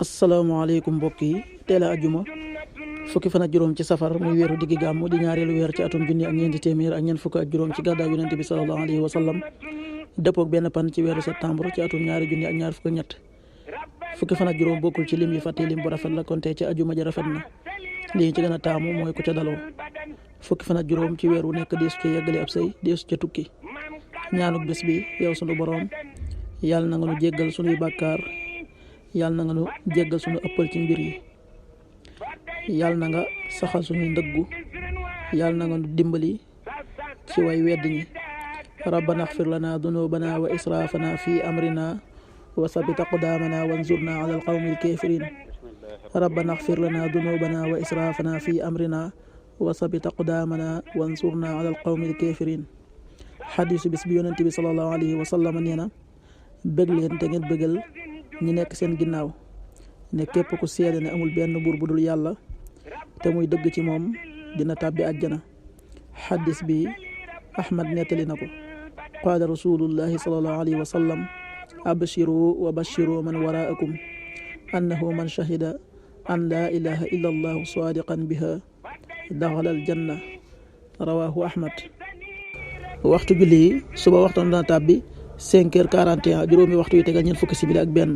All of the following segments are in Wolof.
asalaamaaleykum mbokk yi teel a ajjuma fukki fan ak juróom ci safar muy weeru diggi gàmmu di ñaareelu weer ci atum junni ak ñeenti téeméer ak ñeent fukk ak juróom ci gàddaay yonente bi sallallahu alayhi wa sallam dëppoog benn pan ci weeru septembre ci atum ñaari junni ak ñaar fukk ak ñett fukki fan ak juróom bokkul ci lim yi fàtte lim bu rafet la kon tey ci ajjuma ja rafet na lii ci gën a taamu mooy ku ca daloo fukki fan ak juróom ci weer wu nekk deesu ca yeggali ab sëy deesu ca tukki ñaanuk bés bi yow sunu boroom yàlla na nga nu jéggal sunuy bàkkaar yàlla na nga nu jéggal sunu ëppal ci mbir yi yàlla na nga saxal suñuy ndëggu yàlla na nga nu dimbali ci way wedd ñi rabbana axfir lana dunubana wa israfana fi amrina wa sabit aqdamana wanzurna ala alqawmi alkafirin rabbana axfir lana dunubana wa israfana fi amrina wa sabit aqdamana wanzurna ala alqawmi alkafirin xadiisu bis bi yonent bi sallallahu alayhi wa sallam nee na bëgg leen te ngeen bëggal ñi nekk seen ginnaaw ne képp ku seede ne amul benn buur bu dul yàlla te muy dëgg ci moom dina tàbbi àjjana xaddis bi ahmad nettali na ko qaala rasulullahi sallallahu alayhi wa sallam abshiru wa bashiru man waraakum annahu man shahida an laa ilaha illa allahu sadiqan biha daxala aljanna rawahu ahmad waxtu julli yi suba waxtaan dana tàbbi 5h41 juróomi waxtu yu tegal ñeent fukki simili ak benn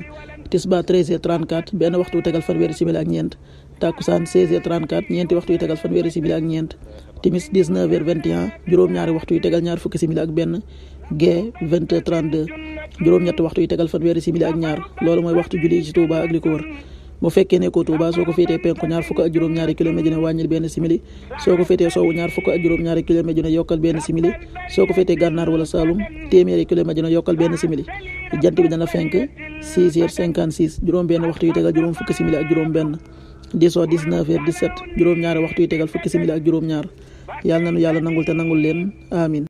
tisba 13h34 benn waxtu yu tegal fanweeri simili ak ñeent takkusaan 16h34 ñeenti waxtu yu tegal fanweeri simili ak ñeent timis 19h21 juróom-ñaari waxtu yu tegal ñaar fukki simili ak benn gee 20h32 juróom-ñetti waxtu yu tegal fanweeri simili ak ñaar loolu mooy waxtu julli ci Touba ak li ko wër bu fekkee ne ko Touba soo ko féetee penku ñaar fukk ak juróom-ñaari kilomètre dina wàññil benn simili soo ko féetee soowu ñaar fukk ak juróom-ñaari kilomètre dina yokkal benn simili soo ko féetee gànnaar wala Saalum téeméeri kilomètre dina yokkal benn simili jant bi dana fenk 6h56 juróom benn waxtu yu tegal juróom fukki simili ak juróom benn 19h17 juróom-ñaari waxtu yu tegal fukki simili ak juróom-ñaar yàlla nanu yàlla nangul te nangul leen amin